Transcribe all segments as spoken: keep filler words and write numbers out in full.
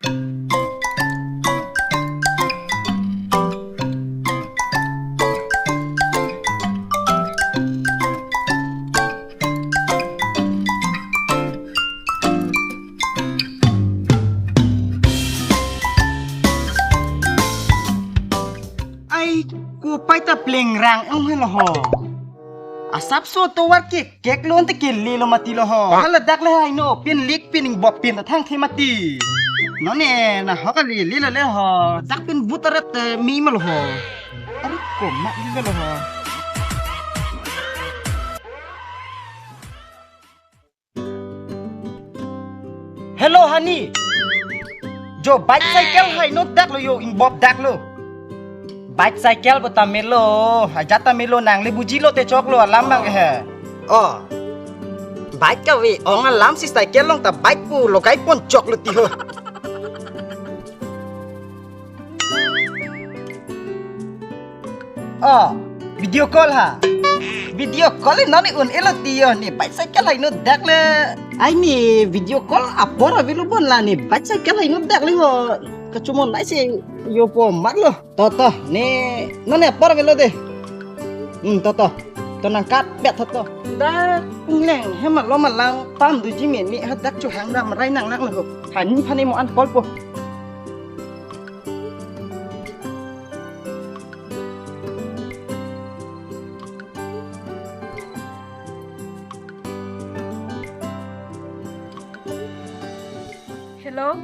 Ai, kopai ta plengrang ong helo ho. Asapso tovar ke kek lo ante ke le lo mati lo ho. Hala dak le hai no, pin lik pin ingbop pin ta thang the mati. None na ho kali le lo le ho. Dak pin but arat te mi ma lo ho. Are ko ma le lo ho. Hello, honey. Jo bicycle hai no dak lo yo, ingbop dak lo. Bicycle bo ta melo, ajat ta melo, nang le buji lo te chok lo alam bang he. Oh. Bike kave ong alam si cycle along ta bike pu logai pon chok lo ti ho. Oh, video call ha. Video call non un elo ti yo, ne bicycle hai no dak le. Ai ne video call apor avelo bon la, ne bicycle hai no dak le ho. Kachomon lai se yo po mat lo. To to, ne non ne apor avelo de. Hmm, to to. To nang kat bet to to. Dak ingleng hem lo malang pam du ji men ni ha dak chu hang da marai nang nang lo. Hani phani mo an call po. Hello?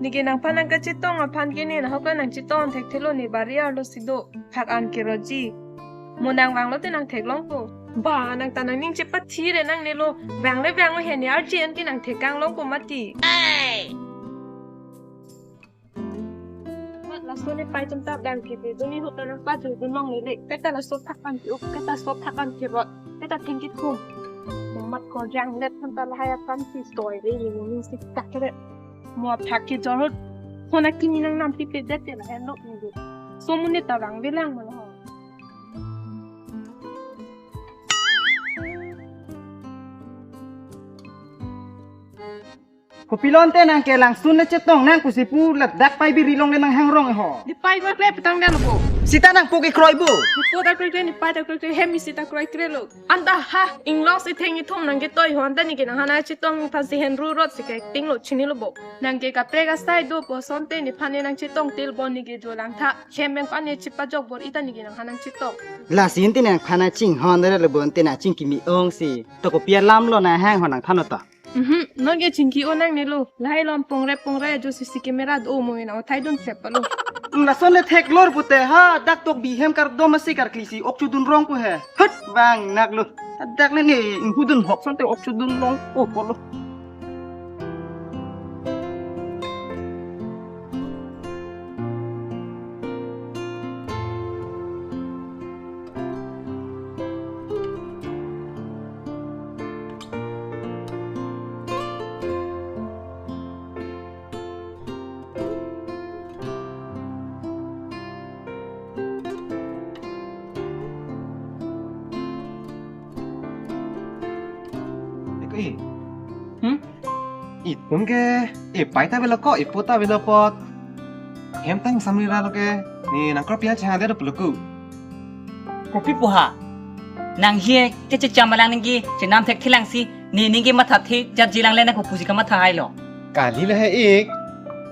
Neke nangphan nangkachetong aphan ke ne nahok nangchetong thekthelo, ne bari arlo si do. Phak an ke roji. Mo nang vanglo te nang theklong ko. Ba, nang ta nangning chepathi re nang ne lo. Vang le vang he, ne arji an ke nang thekang long ko mati. Mat laso ne pai tum ta dang ke de duni hut nang pa ju dun long le le. Keta laso thak an ke up, keta so thak an ke rot, keta thengki thum. Mo mat ko jang let tham ta lahai aphan si stoi re, ne ning si tak re. Mo thak ke jor hut. Hona kini nang nam pipe det te la hen lok ni de. So mo ne ta rang velang mo lo. Kopilo ante nang ke langsun le chetong nang pusi pu ladak pai biri long le nang hangrong ho. Ne pai kroi kre petang dan ko. Sita nang pu ke kroi bu. Ne pu ta kroi kre, ne pai ta kroi kre, hem isi ta kroi kre lo. Anta ha, inglong si thengki thum nang ketoi ho, anta neke nang hana chetong phan si hen ru rot si ke ting lo chini lo bo. Nang ke kaprek asai do po sonte nephan ne nang chetong til bon neke jo lang tha. Hem beng pan ne chepajok bor ita neke nang hana chetong. Lasi ante nangphan ching hon re lo bon te nang chingki mi ong si. To kopi alam lo nang hang ho nang than ta. Mhm, non ke chingki o nang ne lo. Lahai lom pongre pongre jo C C camera do mo ina othai dun thep lo. Lason le theklor pute ha, dak tok bi hem kardom asi karkli si ok chudun rong pu he. Hut bang nak lo. Dak le ne inghu dun hok sonte ok chudun rong pu ko lo. Eko i. Hmm? Itum ke, e pai ta velo ko, e pu ta velo pot. Hem tang samri ra lo ke, ne nangkorpi an chehang de lo pulo ku. Kopi pu ha? Nang hi ke checham alang ningke chenam thek thelang si, ne ningke matha the jat jilang le nang kopusi kamatha hai lo. Kali le he ik,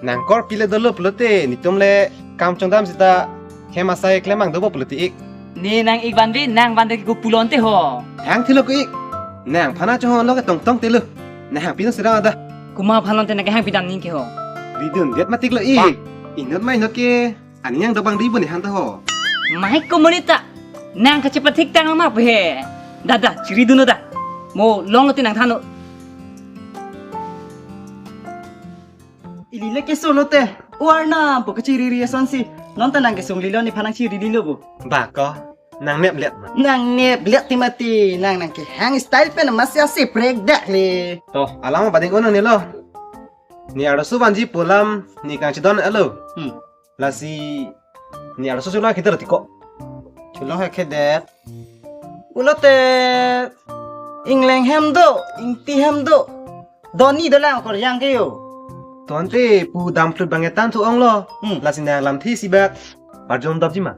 nangkorpi le dolo pulote, netum le kam chongdam sita, hem asai klem mang dobo pulote ik. Ne nang ik vanve, nang van de ke kopulo ante ho. Hang thilo ko ik. Nangphan chohon lo ke tongtong te lo. Nang hangpi no sirang ada. Komat aphan lo ante nang kehangpi dam ningke ho. Ridun det matik lo ik. Inut mai inut ke. Aning yang dobang di buni hanta ho. Mai komunita. Nang kachepathik tang ma pu he. Da da, chiri dun no da. Mo long lo te nang than no. Ili le keso lo te. Warna pu kachiri ri ason si. Non ta nang kesung lilo nephan nang chiri lilo bo. Ba ko, nang nep let ma. Nang nep let ti mati, nang nang kehang style pen masi asi prek dak le. To, alam ba ding unang ne lo. Ne arloso vanji pu alam, ne kangchedon alo. Hmm. Lasi ne arloso chula kita lo tiko. Chulong he kedet. Pulote ingleng hem do, ingti hem do. Doni dolang kor yang ke yo. To ante pu damflut bang-e than thu-onglo. Hmm. Lasi nang lamthe isi bak arjudapji ma?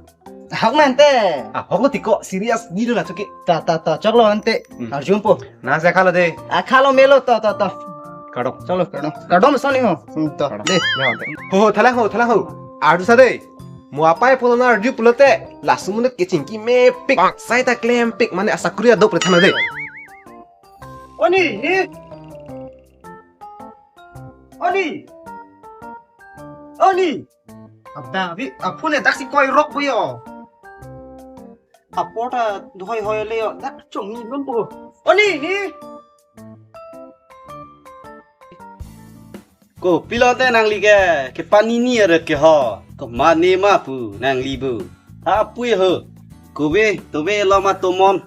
Ahok ma ante. Ahoklo tiko, serious ni lo la choke. Ta ta ta, choklo ante. Hmm. Arjumpo. Nang si khalo de. Ah, khalo melo, to to to. Kardom. Choklo, kardom. Kardom soni ho. Hmm, to. Kardom. De. Ya, de. Ho ho, thalang ho, thalang ho. Arjusa de. Mo apai pulo nang arju pulote, laso amonit kechingki mepik, sai ta klempik, mane asakuri adopre than de. Oni, hi. Oni. Oni. Abang, abi, aphone daksi koirok bo yo. Apor ta dohoihoi le yo, dak chongni lompo. Oni, hi. Kopilo te nangli ke, kepanini aret ke ho. Komat ne ma pu nangli bu. Apui ho. Kove, tove lo ma tomon.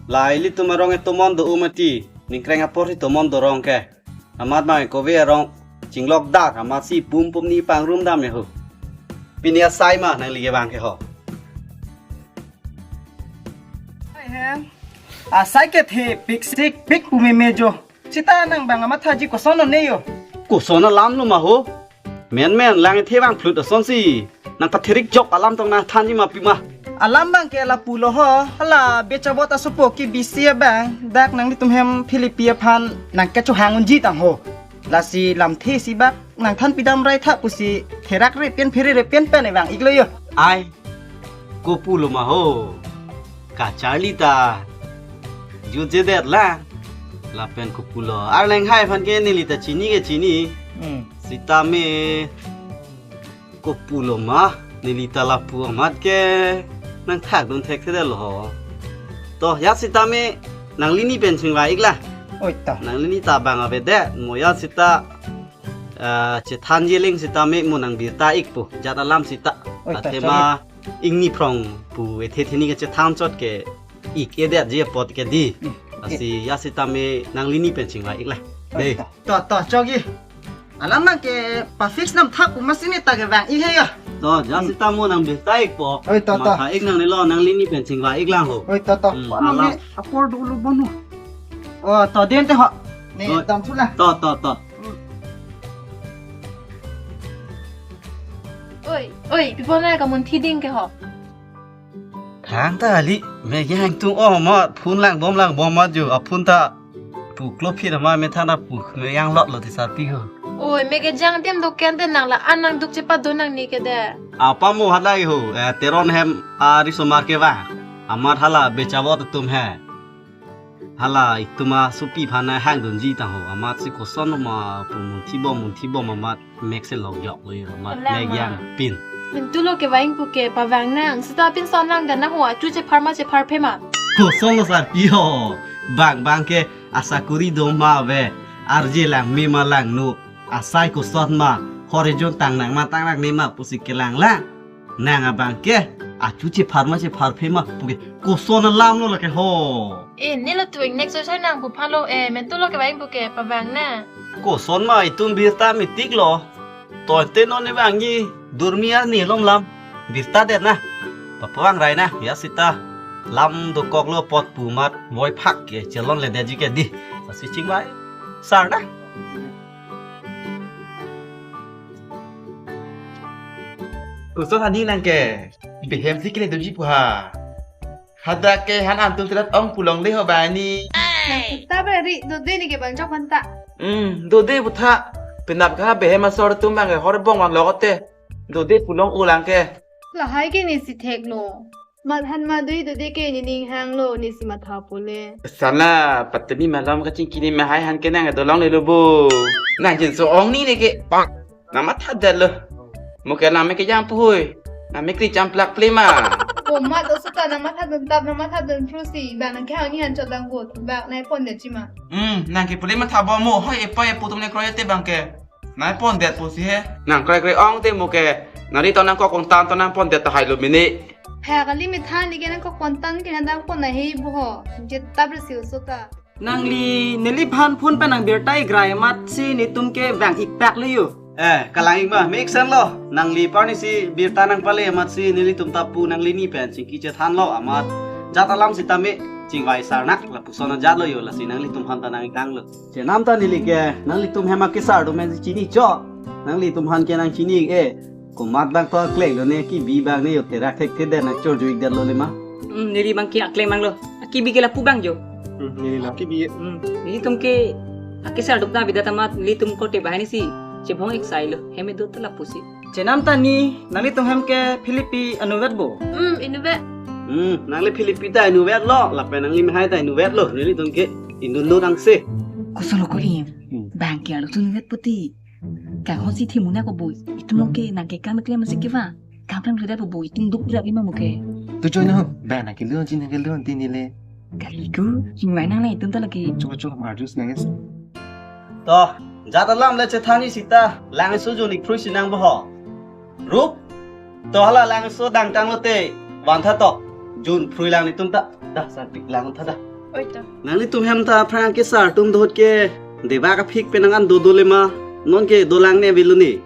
La ilitum arong e tomon do-o mati. Ningkreng apor si tomon dorong ke. Amat ma kove arong chinglok dak, amat si pum pum ni pangrum dam ne ho. Pini asai ma nangli ke bang ke ho. Asai ke thepik sikpik pu meme jo. Sita nang bang amathaji koson ne yo. Koson alam lo ma ho. Menmen lang the bang flut asonsi. Nang patherik jok alam tong nangthanji ma pima. Alam bang ke lapulo ho. Hala bechabot asopo ke bisi abang. Dak nanglitum hem Philippi aphan nang kechohang unji tang ho. Lasi lamthe isi bak nangthan pidam rai tha pusi therak re pen phere re pen pen e bang iklo yo. Ai. Kopulo ma ho. Kacharli ta jutjedet la. Lapen kopulo. Arleng hai aphan ke neli ta chini ke chini. Hmm. Sitame kopulo ma. Neli ta lapu amat ke nangthakdun thekthedetlo ho. To, ya sitame nanglini pen chingvai ikla. Oi ta. Nanglini ta bang avedet. Mo ya sita ah, chethan jeling sitame mo nang birta ikpo, jat alam sita. Oi, ta, athema sorry. Ingni phrong pu ethe theni ke chethan chot ke ik-edetji apot ke di. Hmm. Lasi ya sitame nanglini pen chingvai ikla. Oi, de. Ta. To, to, chokji. Alam nang ke pa fix nam thak pu masi ne ta ke bang ik he ya. To, ya sita mo nang birta ikpo. Oi, ta, ta. Matha ik nangne lo, nanglini pen chingvai iklang ho. Oi, ta, ta. Hmm, alam. Apor dolo bonu. Oh, to den te ho. Ne, oi. Dam thu la. To, to, to. Oi, oi, pi pon nang kamunthi ding ke ho. Thangta kali, me yang tung oh ma, phone langbom langbom ma jo, aphone ta pu klo phit ma me thana pu me yang lot lo ti sarpi ho. Oi, me kejang adim do ken te nang la an nangduk chepadun nangne ke de. Apa mo hat lagi ho, eh, Teron hem arisomar ke ba. Amat hala bechabot atum he. Hala itum asopi aphan nang hangdunji tang ho, amat si koson ma pu munthi bom munthi bom amat mek se lok yok lo yo, amat mek yang pin. Mentu lo kevang pu ke pavang nang, sita pinson lang dan na ho, achu chephar ma chepharphe ma. Koson lo sarpi ho, bang bang ke asakuri do ma ave, arje lang me ma langno, asai koson ma, hor ejon tang nang ma tang nang ne ma pusi kelang lang. Nang abang ke, achu chephar ma chepharphe ma, pu ke, koson alam lo lake ho. Eh, ne lo tuing next soi nang pu phalo, eh, mentu lo kevang pu ke, pavang na. Koson ma itum birta metik lo. Toite non ne bang ni, durmi arni lom lam. Birta det na. Papavang rai na, ya sita. Lam dokok lo pot pu mat, voi phak ke, chelon ledetji ke di. Lasi chingvai. Sar na. Koson hani nang ke, behem si kele doji pu ha. Hadak ke han antul telat ong pu longle ho bani. Nang ta beri, dode ne ke bang jok han ta. Hmm, dode pu tha. Penap ka behem asor atum bang ke hor bong vang lo kote. Dode pu long-o lang ke. Lahai ke ne si thek lo. Mat han ma dui dode ke ne ning hang lo, ne si matha pule. Sana, patemi malom kachingki ne mahai han ke nang dolongle lo bo. Nang jinso ong ni ne ke. Nang mathadet lo. Mo ke nang me kejang puhui. Nang me kri champlak ple ma. Komat do seta nang mathadun tap, nang mathadun prusi. Bang nang kehang ni han chot dang bo. Bang nai pondetji ma. Hmm, nang ke pule matha bom mo. Hoi epa epu atum ne kroite bang ke. Nai pondet pusi he. Nang krai krai ong te mo ke. Nang ri to nang kok kongtan to nang pondet tahai lo mini. Phak kali me than ni ke nang kok kongtan ke nang dang pon na he bo ho. Je tabri si uso ta. Nangli neliphan phone pen nang birta ik rai amat si netum ke bang ik pak le yo. Eh, kalang ik ma, me ik sen lo. Nangli parni si birta nang pale amat si nelitum ta pu nanglini pen chingki chethan lo amat. Jat alam sitame chingvai sar nak lapuson ajat lo yo lasi nanglitum aphan ta nang ik tang lo. Chenam ta neli ke, nanglitum hem akesar do men chini cho. Nanglitum aphan ke nangchini-e. Komat bang to akleng lo ne, kebi bang ne yo terak thekthe det, nangchorjo-ik det lo le ma. Hmm, neli bang ke akleng bang lo. Kebi ke lapu bang jo. Hmm, neli lo. Kebi. Hmm, nelitum ke akesar dukna bida tamat nelitum korte banghini si chebong-ik sai lo. Hem do ta lapusi. Chenam ta ni, nanglitum hem ke Philippi anuvet bo? Hmm, inuvet. Hmm, nangli Philippi ta inuvet lo, lapen nangli mehai ta inuvet lo, nelitum ke indun do tangse. Kosolo ko im, hmm, bang ke arlo tu inuvet puti. Kang ho si thimuna ko bui, itum lo ke nang ke kam klem si ke va. Kam klem klem bo bui, itum duk rak lima mo ke. Tu join ho, bang nang ke lun, chin nang ke lun, tini le. Kali ku, chin mai nang le itum ta lagi. Chok chok, mar jus nang es. To, jat alam le chethan-i sita, langso jun-ik phrui si nang bo ho. Rup, to hala langso dangtang lote, van tha to, jun phrui lang nelitum ta, da, sarpik lang tha da. Oi to. Nanglitum hem ta aphrang kesar atum dohot ke, deba kaphik penang an do do le ma, non ke dolang ne avelo ne,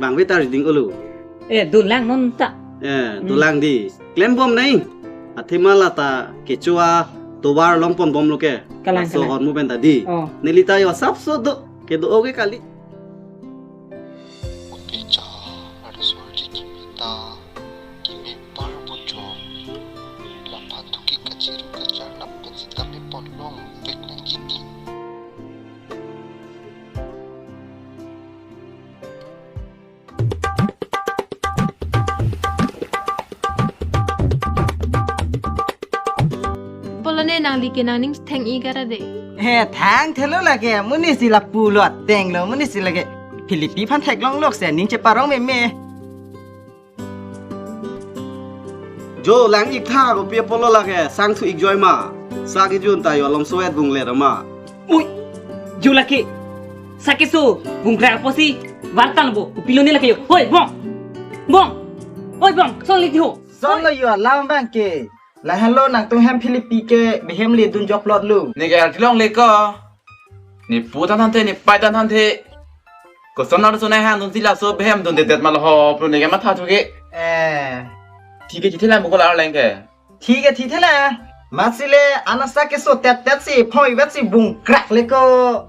bang vetar ding olo. Eh, dolang non ta. Eh, hmm, dolang di. Klem bom nai. Athema la ta kecho atovar longpon bom lo ke. Kalang, so kalang. Hormu pen ta di. Oh. Neli ta yo sapso do. Kedo-o ke kali. Oke cha, ada sorji kimi ta, kimi par bocho. Laphan tuki kachiru kachar lapen sitame ponlong vek nangji di. Polo ne nangli ke nangning theng-ik ara de. He, thang thelo lake, amonit si lapu lo ateng lo, amonit si lake Philippi aphan theklong lok si aning cheparong meme. Jo lang-ik tha kopi apotlo lake, sang thu-ik joi ma. Sa kejun ta yo alom so-et bung le ra ma. Ui, jo lake. Sa keso bung kra apotsi vartan bo, kopilo ne lake yo. Hoi, bong. Bong. Oi, bong, son le di ho. Son lo yo alam bang ke. Lahenlo nangtum hem Philippi ke behem le dun joplot lo. Ne ke arjulong le ko. Ne pu tan than the, ne pai tan than the. Koson ar sunai han dun si laso behem dundedet ma lo ho, pru ne ke matha thu ke. Eh. Thi ke thi thela mo ko la arleng ke. Thi ke thi thela. Masi le anasa keso tet tet si, phoi vet si bung krak le ko.